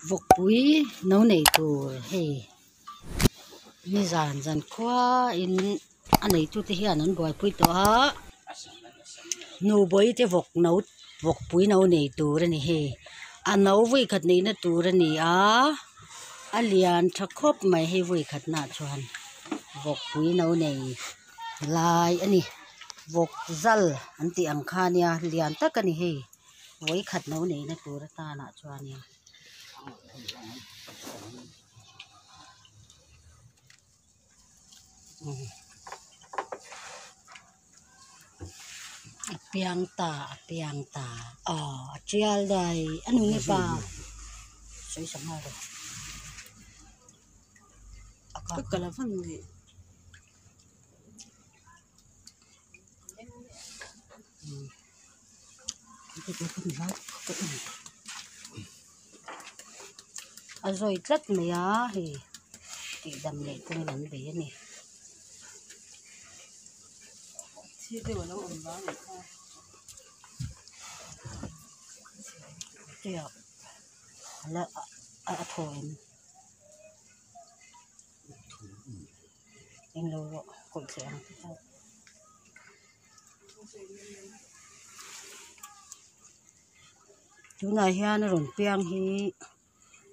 Vawkpui no nei tur hei nizan zan khua in a neitu te hian an buaipui tawh a nubawi te vawk no vawkpui no nei tur a ni hei a no vawi khat neihna tur a ni a a lian tha khawp mai hei vawi khat naah chuan vawkpui no nei lai a ni vawk zal an tih ang kha ania lian tak a ni hei vawi khat no neihna tur atanah chuanin. A piang ta a piang ta aw a tial dai a nung e pa sawi sak nghal rawh a ka kal a van ni. A zawi tlat mai a hei tih dam leh tumin an bei a ni. A thaw em? Englo rawh kawih thleh ang te pawh. Tunah hian a rawn piang hi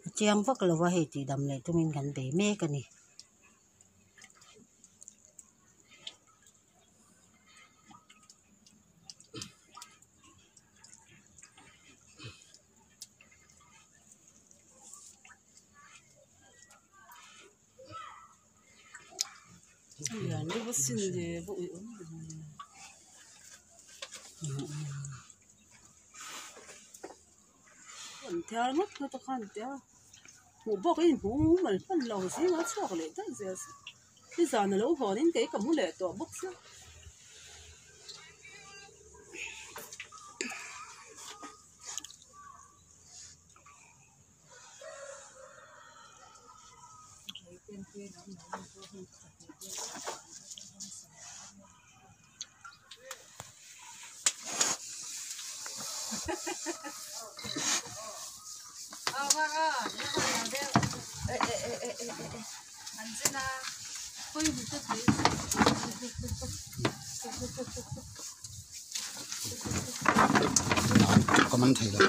a chiang vak lo a hei tih dam leh tumin kan bei mek a ni. Ka man thei lo.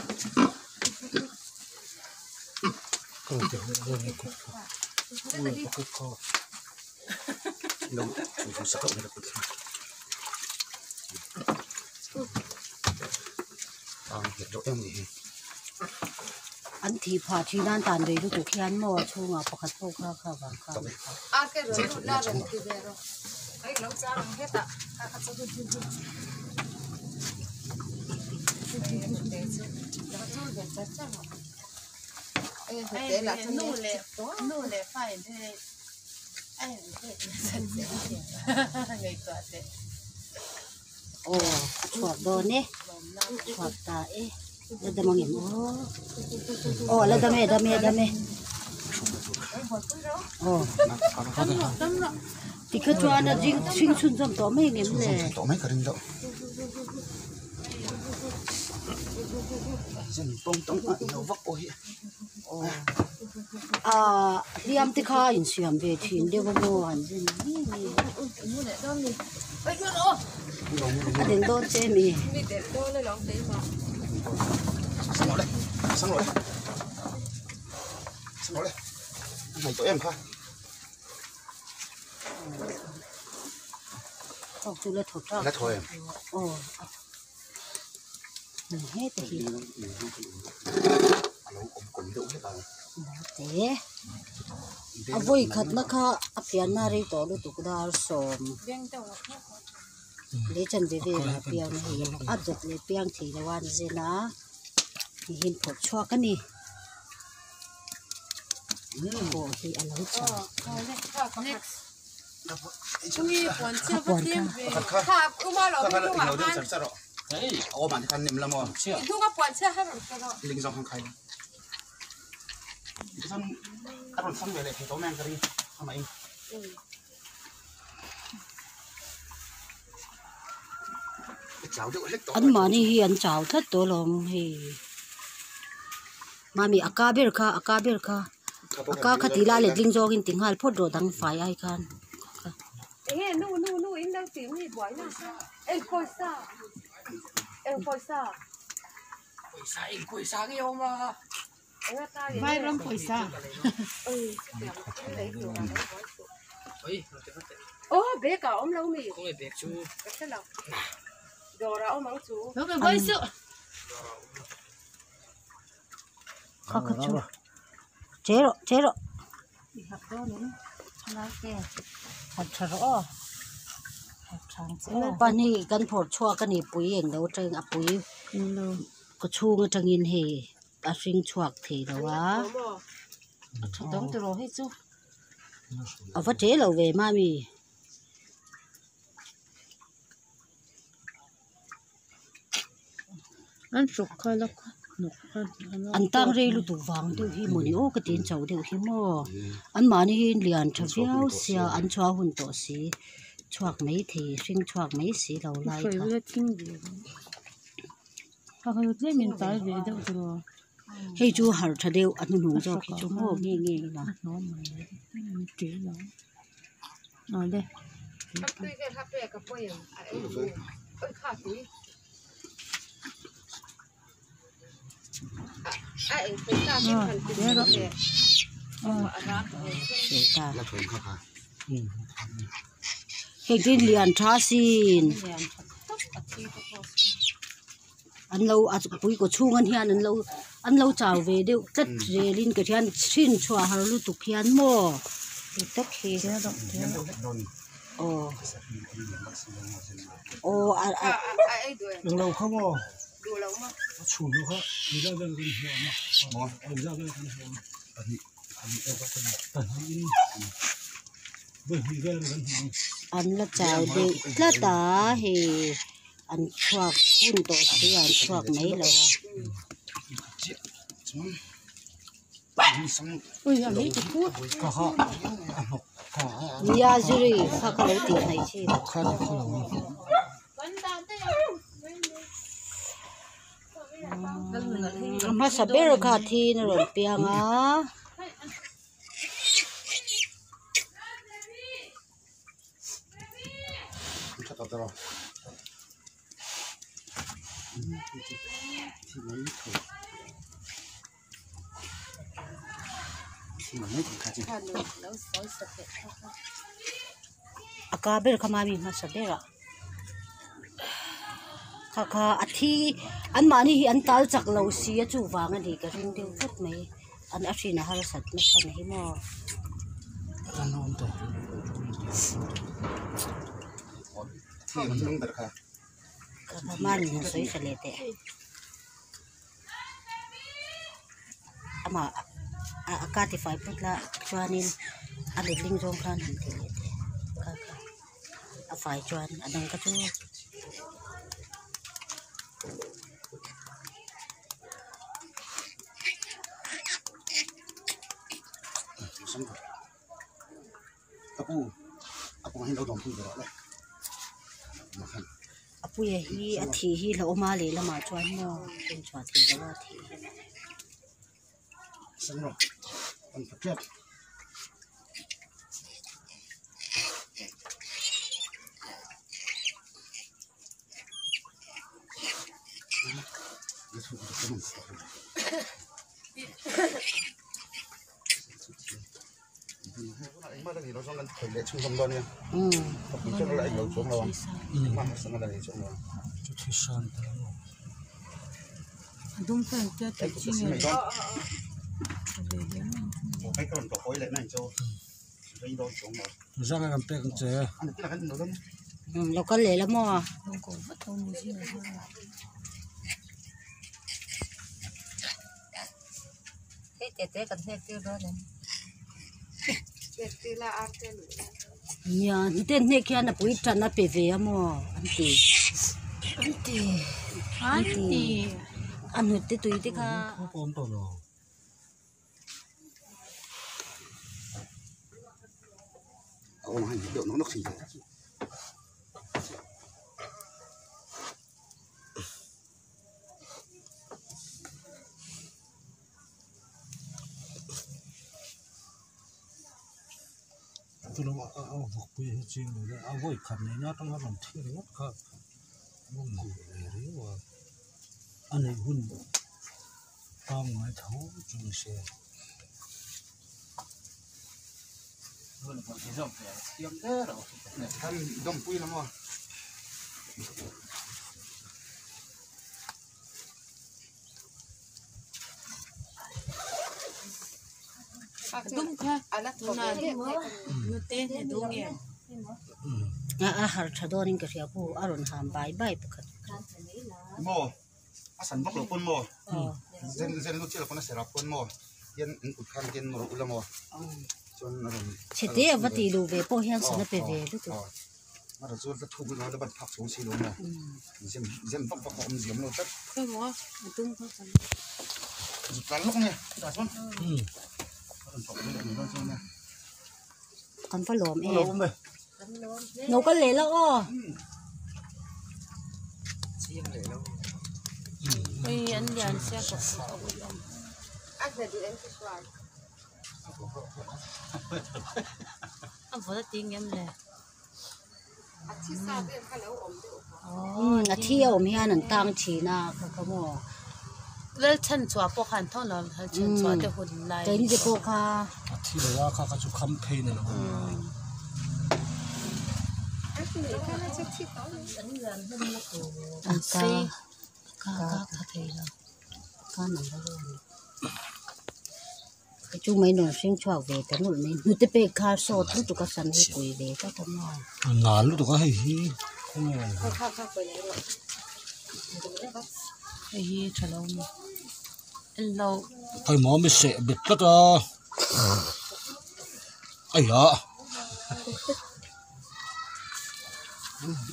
An thih phah thin a an tan ve lutuk hian maw a chhungah pakhat pawh kha kha vang kha a ni kha. Aw a chhuak dawn e chhuak ta e la dam ang em aw aw la dam e dam e dam e aw tikha chuan a zing hring chhunzawm tawh mai ang em le. Aaa hliam te kha a insiam ve thin deuh a maw han zin mi mi a den dawn che mi. Thawk chu la thaw thlak. La thaw em? Aw a thaw. Heta hi. A lo awm kawm deuh hlek ang. Te. A vawi khatna kha a pianna rei tawh lutuk dar sawm. Lei chan ve vel ah piang a hei a dawt leh piang thei lo a an zen a tihin phawrh chhuak a ni. Pawh hi a lo chang. An mahni hi an chau tlat tawh alawm hei. Mami a ka ber kha a ka ber kha a ka kha tih la letling zawngin ti nghal phawt rawh dang fai ai khan. Kha kha chu che rawh che rawh pahnih kan phawrh chhuak a ni pui englo atangin a pui kaw chhung atangin hei a hring chhuak thei lo a a va che lo ve mami. An tang rei lutuk vang deuh hi mawni aw ka ti an cho deuh hi maw an mahni hi lian tha viau sia an chhuah hun tawh si chhuak mai thei hring chhuak mai si lo lai kha. Hei chu harh tha deuh a hnuhnung zawk hi chu maw nge nge ila. Hei chu lian tha sin an lo a pui kaw chhung an hian an lo an lo chau ve deuh tlat zelin ka thian chhin chhuah har lutuk hian maw ti tak hi aw aw a a an la chau deuh tlat a hei. An chhuak hun tawh si a an chhuak mai lo a. Nia ziri kha ka lo tih hnaih chin. A hmasa ber kha thi in a rawn piang a. A ka ber kha mami hmasa berah kha kha a thi anmahni hi an tal chak lo si a chuvang a ni ka ring deuh tlat mai. An a hrin a harsat nasa ni hi maw. Mami han sawi tha leh teh. Amah a ka ti fai phawt la chuanin a letling zawng khan han ti leh teh kha kha a fai chuan a dang kha chu. A puia hi a thih hi hlauhawm a lehlamah chuan maw inchhuah thei lo a thih hi. Lo kal leh la maw? Nia hnute hnek hian a pui tan a pe ve a maw an ti an ti an ti a hnute tui te kha. Chu lo a vawkpui hi ching lo deuh a vawi khat neihna atanga rawn thi ringawt kha a mak ve riau a a neih hun pangngai tho chu ni se. A har tha dawnin ka hria pawh a rawn ham bai bai pakhat. Maw a san vak lo pawn maw zen zen lut chiah lo pawn a serah pawn maw hian in kut khan hian nawr ula maw chuan a rawn Chhete a va tih luh ve pawh hian sana pe ve lutuk. Mara chuan ka thuk lutuk a ban phak chhung si lo maw zem zem vak vak a awm ziam lo tlat. Zut tlan lawk nge chutah chuan a rawn thawk mai leh dawn chuan nia. Kan va lawm em. No kal leh la aw. A thi a awm hian an tang thin a kha kha maw. Lalchhanchhuah pawh khan tho lo Lalchhanchhuah te hun lai. Keini te pawh kha. A thi lo a kha kha chu kham phei na lo a ni a. A ka ka ka thei lo ka number a ni. Chu mai nuam hring chhuak ve ta nawlh mai hnute pek kha sawt lutuk a sam hi pui ve tlat a maw. A nal lutuk a hei hi khawnge hei hi tha lo a ni englo. Hei maw mi seh bet tlat a aiah.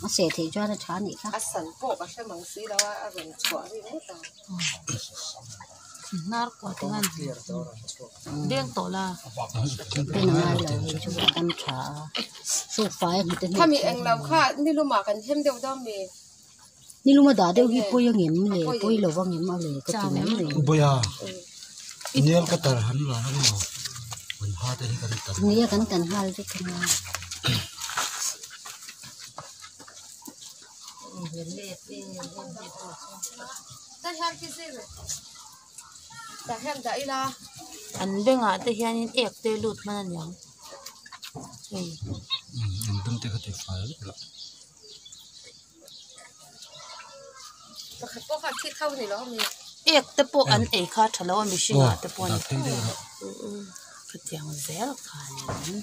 A seh theih chuan a tha a nih kha. A san pawh ka hre mang si lo a a rawn chhuah ri ngawt ang. Hnar kuah te khan beng tawh la. Ben a ngai lo hei chu a dam tha a hruk fai a hnute hneh Khami englo kha nilumah kan hem deuh dawn mi. Niluma dah deuh hi pawi angem le pawi lo angem a le ka ti mai mai. Bawiha nail cutter han la ang maw an ha te hi kan tan. Nia kan tan nghal vek ania. An bengah te hianin ek te lut hman a niang hei. An beng te kha ti fai vek la. Ek te pawh an ei kha tha lo a mihringah te pawh a ni khatiang zel khanin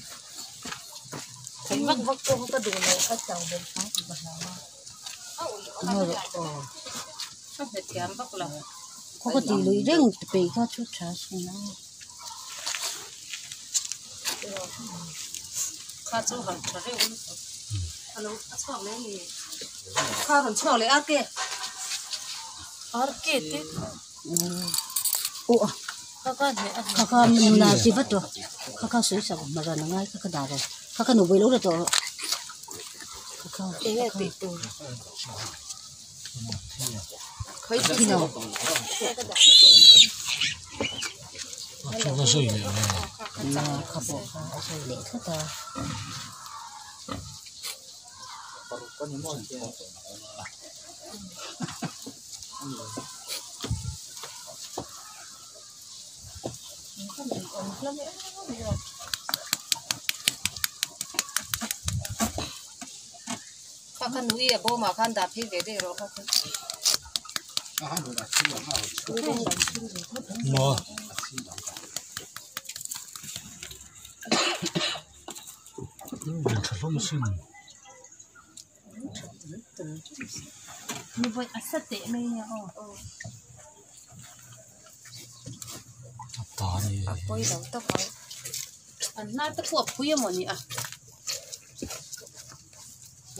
theih vak vak pawh kha ka duh lo a chau belh ang tih ka hlau a. Khaw ka tih luih reng peih kha thu tha sin a. Kha kha nuna chi vat rawh kha kha sawi sak hma ran angai kha kha dah rawh kha kha nubuai lo la tawh rawh kha kha kha thi lo. Kha pawh kha a sawi leh tlat a.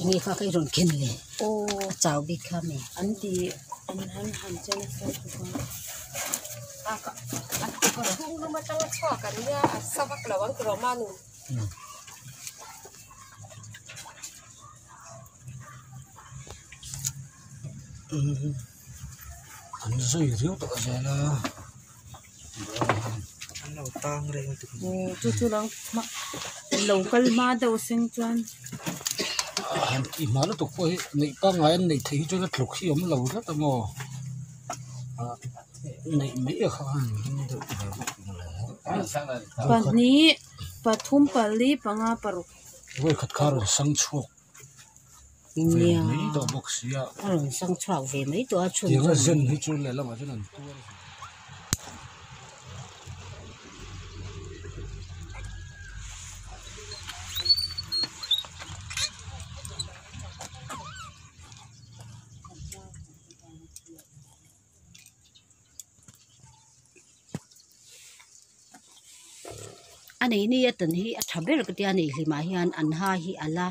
Enge kha ka i rawn ken le a chau bik kha mi. An zui riau tawh zel a. Lo kal hma deuh seng chuan. Han tih hma lutuk pawh hi neih pangngai an neih theih hi chuan a tluk hi a awm lo tlat a maw neih mai a kha an ring deuh ve bawk mawle. Pahnih pathum pali panga paruk. Vawikhat kha a rawn sang chhuak ve mai tawh bawk sia. A rawn sang chhuak ve mai tawh a chhun Tianga zen hi chu lehlamah chuan an tuar ve. A nei ni a tan hi a tha ber ka tia nei hlimah hian an ha hi a la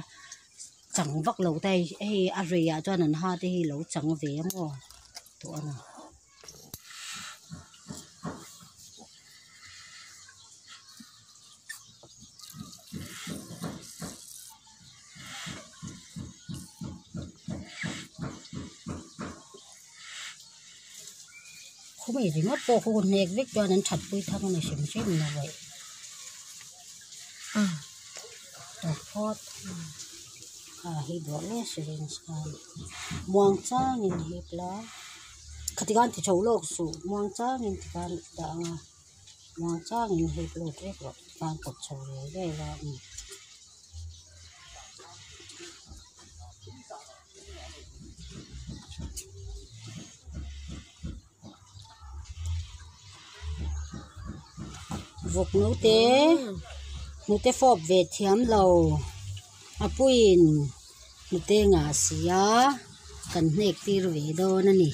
chang vak lo ta hei a reiah chuan an ha te hi lo chang ve a maw tawh a ni. Khawmei ringawt pawh khu hnek vek chuan an that pui thang a ni hrim hrim lo vaih tawp phawt a hi duah le syringe khan muang changin hip la khati khan ti tho lawk suh muang changin ti khan dah ang a muang changin hip lut vek rawh tikhan kawt chho ve vel a. Vawk naute hnute fawp ve thiam lo a puiin hnute ngah si a kan hnek tir ve dawn a ni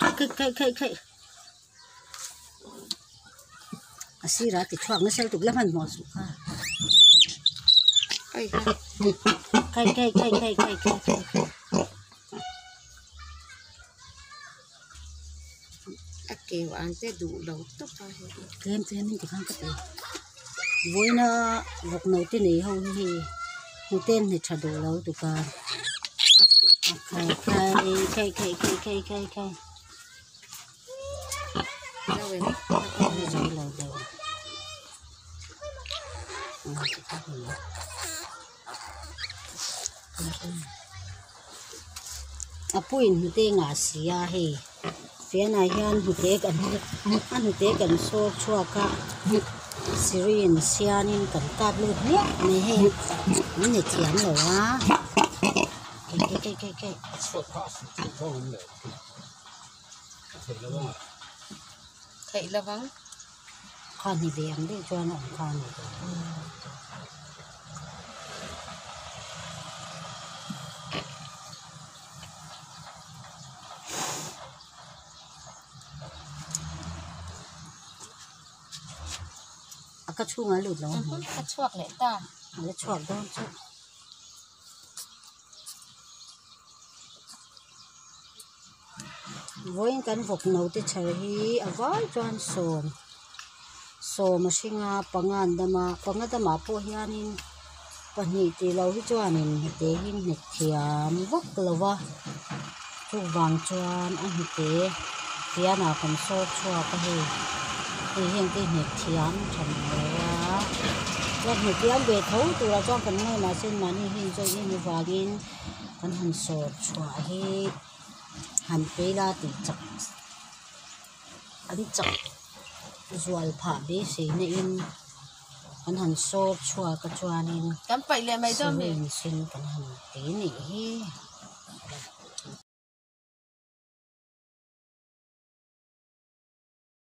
khai khai khai khai. A sirah ti chhuak nasa lutuk la hmanhmawh suh kha khai khai khai khai khai khai khai a keu ang te duh lo tawp a hei tlem tlem in tikhan ka ti vawiina vawk naute nei ho hi hei hnute an hne tha duh lo lutuk a khai khai khai khai khai khai khai. A puiin hnute ngah si a hei fianah hian hnute kan a hnute kan sawr chhuak a syringe sianin kan kap lut hmiah mai hei an ni thiam lo a. Theih lo ang. Kha ni ve ang deuh chuan a awm kha a ni. A ka chhungah a lut lo a A chhuak leh ta. A la chhuak dawn chu. Vawiin kan vawk naute chhar hi a vai chuan sawm sawm a hring a panga an dam a panga damah pawh hianin pahnih tih loh hi chuanin hnute hi nghet thiam vak lo va chuvang chuan a hnute pianah kan sawr chhuak a hei hei heng te hi nghet thiam tha lo a chuan nghet thiam ve tho turah chuan kan ngaih mahse mahni hi inzawih em avangin kan han sawr chhuah hi han peila tih chak an chak zual phah beisei na in kan han sawr chhuak a chuanin Kan paih leh mai dawn mi. syringe in kan han ti nih hi.